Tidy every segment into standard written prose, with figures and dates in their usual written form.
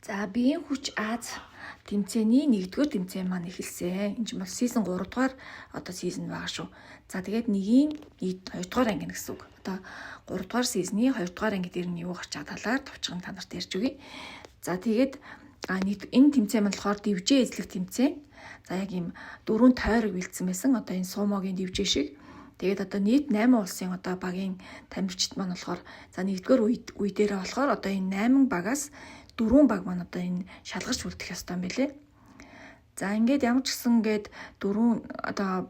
За, биеийн хүч Ази тэмцээний нэгдүгээр тэмцээн маань эхэлсэн. Энэ чинь бол season 3 дугаар одоо season байгаа шүү. За, тэгээд нэгийн 2 дугаар анги гэсэн үг. Одоо 3 дугаар season ы 2 дугаар анги дээр нь юу гарч байгаа талаар товчхон та нарт ярьж өгье. За, тэгээд энэ тэмцээн маань болохоор дивжээ эзлэх тэмцээн. За, яг ийм дөрвөн тойрог бэлдсэн байсан. Одоо энэ сумогийн дивжээ шиг. Тэгээд одоо нийт 8 улсын одоо багийн тамирчид маань болохоор, за, нэгдүгээр үе дээрээ болохоор одоо энэ 8 багаас дөрвөн баг маань одоо энэ шалгарч үлдэх ёстой юм билээ. За, ингээд ямар ч гэсэн ингээд дөрвөн одоо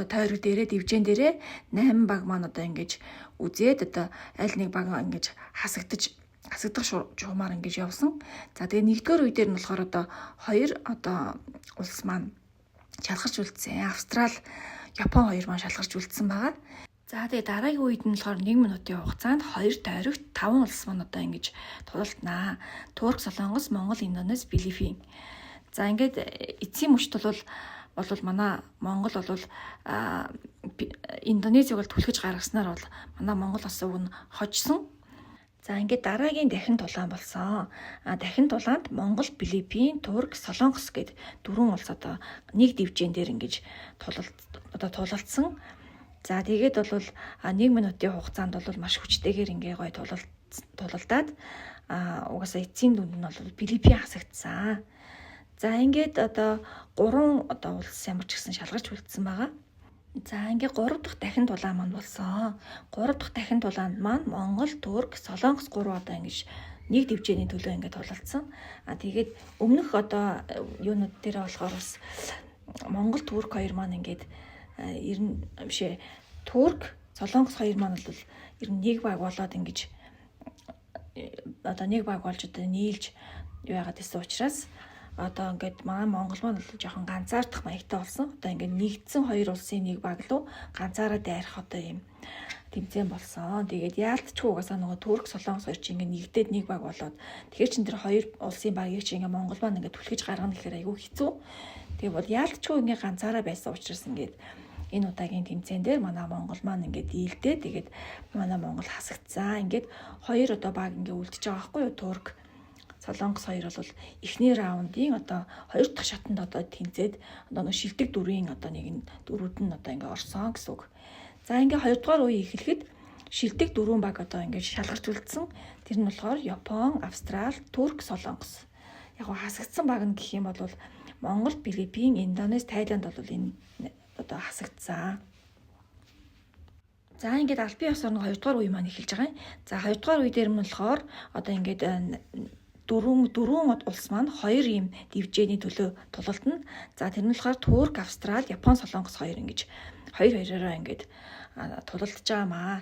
тойрог дээрээ, дивжээн дээрээ 8 баг маань одоо ингэж үзээд, одоо аль нэг баг ингэж хасагдах журмаар ингэж явсан. За, тэгээ нэгдүгээр үе дээр нь болохоор одоо хоёр одоо улс маань шалгарч үлдсэн. Австрал, Япон хоёр маань шалгарч үлдсэн байгаа. За, тэгээ дараагийн үед нь болохоор 1 минутын хугацаанд хоёр тойрогт 5 улс маань одоо ингэж тулалднаа. Турк, Солонгос, Монгол, Индонез, Филиппин. За, ингээд эцсийн мөчт бол манай Монгол бол Индонезийг бол түлхэж гаргаснаар бол манай Монгол бас уг нь хожсон. За, ингээд дараагийн дахин тулаан болсон. Дахин тулаанд Монгол, Филиппин, Турк, Солонгос гээд дөрвөн улс одоо нэг дивжин дээр ингэж тулалд одоо тулалдсан. За, тэгээд бол 1 минутын хугацаанд бол маш хүчтэйгээр ингээ гоё тулалдаад, угаасаа эцсийн дүнд нь бол Филиппин хасагдсан. За, ингээд одоо гурван одоо улс ямар ч гэсэн шалгарч үлдсэн байгаа. За, ингээ 3 дахь дахин тулаан маань болсон. 3 дахь дахин тулаанд маань Монгол, Турк, Солонгос гурав одоо ингэж нэг дивжээний төлөө ингээ тулалдсан. Тэгээд өмнөх одоо юунууд дээр болохоор бас Монгол, Турк хоёр маань ингээд ер нь бишээ, Турк, Солонгос хоёр маань бол ер нь нэг баг болоод, ингэж одоо нэг баг болж одоо нийлж юу яагаад байсан учраас одоо ингээд манай Монгол маань бол жоохон ганцаардах маягтай болсон. Одоо ингээд нэгдсэн хоёр улсын нэг баг руу ганцаараа дайрах одоо ийм тэмцээн болсон. Тэгээд яалтчгүй угаасаа нөгөө Турк, Солонгос хоёр чинь ингээд нэгдээд нэг баг болоод, тэгэхээр чин тэр хоёр улсын багийг чи ингээд Монгол маань ингээд түлхэж гаргана гэхээр айгүй хэцүү. Тэгээ бол яалтчгүй ингээд ганцаараа байсан учраас ингээд энэ удаагийн тэмцээн дээр манай Монгол маань ингээд дийлдээ. Тэгээд манай Монгол хасагдсан. Ингээд хоёр одоо баг ингээд үлдчихэж байгаа байхгүй юу? Турк, Солонгос хоёр бол эхний раундын одоо хоёр дахь шатанд одоо тэнцээд одоо нэг шилдэг дөрвийн одоо нэг нь дөрүүд нь одоо ингээ орсон гэсэн үг. За, ингээ хоёрдугаар үе эхлэхэд шилдэг дөрвөн баг одоо ингээ шалгарч үлдсэн. Тэр нь болохоор Япон, Австрал, Турк, Солонгос. Яг го хасагдсан баг нь гэх юм бол Монгол, Филиппин, Индонез, Тайланд бол энэ одоо хасагдсан. За, ингээд албан ёсоор нэг хоёрдугаар үе маань эхэлж байгаа юм. За, хоёрдугаар үе дээр нь болохоор одоо ингээд дөрвөн улс маань хоёр ийм дивжээний төлөө тулалдана. За, тэр нь болохоор Турк, Австрал, Япон, Солонгос хоёр ингэж хоёр хоёророо ингээд тулалдаж байгаа маа.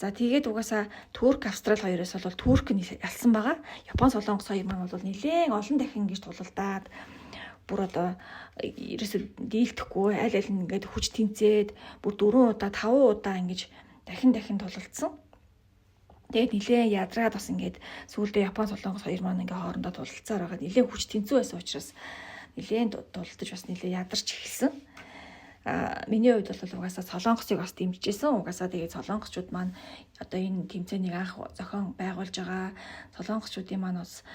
За, тэгээд угаасаа Турк, Австрал хоёроос бол Турк нь ялсан байгаа. Япон, Солонгос хоёр маань бол нэлээд олон дахин ингэж тулалдаад, бүр одоо ерөөсө дийлдэхгүй, аль аль нь ингээд хүч тэнцээд бүр дөрвөн удаа, таван удаа ингэж дахин дахин тулалдсан. Тэгээд нилээн ядраад бас ингээд сүүлдээ Япон, Солонгос хоёр маань ингээ хоорондоо тулалцаар байгаа. Нилээн хүч тэнцүү байсан учраас нилээн тулалдаж бас нилээн ядарч эхэлсэн. Миний хувьд бол угаасаа Солонгосыг бас дэмжижсэн. Угаасаа тэгээд солонгосчууд маань одоо энэ тэмцээнийг анх зохион байгуулж байгаа. Солонгосчуудын маань бас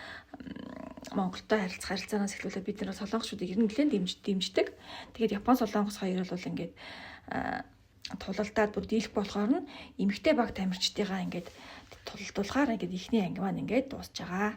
Монголтой харилцах харилцаанаас эхлүүлээд бид нар солонгосчуудыг ер нь нэлээд дэмждэг. Тэгээд Япон, Солонгос хоёр бол ингээд тулалдаад бүр дийлэх болохоор нь эмэгтэй баг тамирчдыгаа ингээд тулалдуулахаар ингээд эхний анги маань ингээд дуусч байгаа.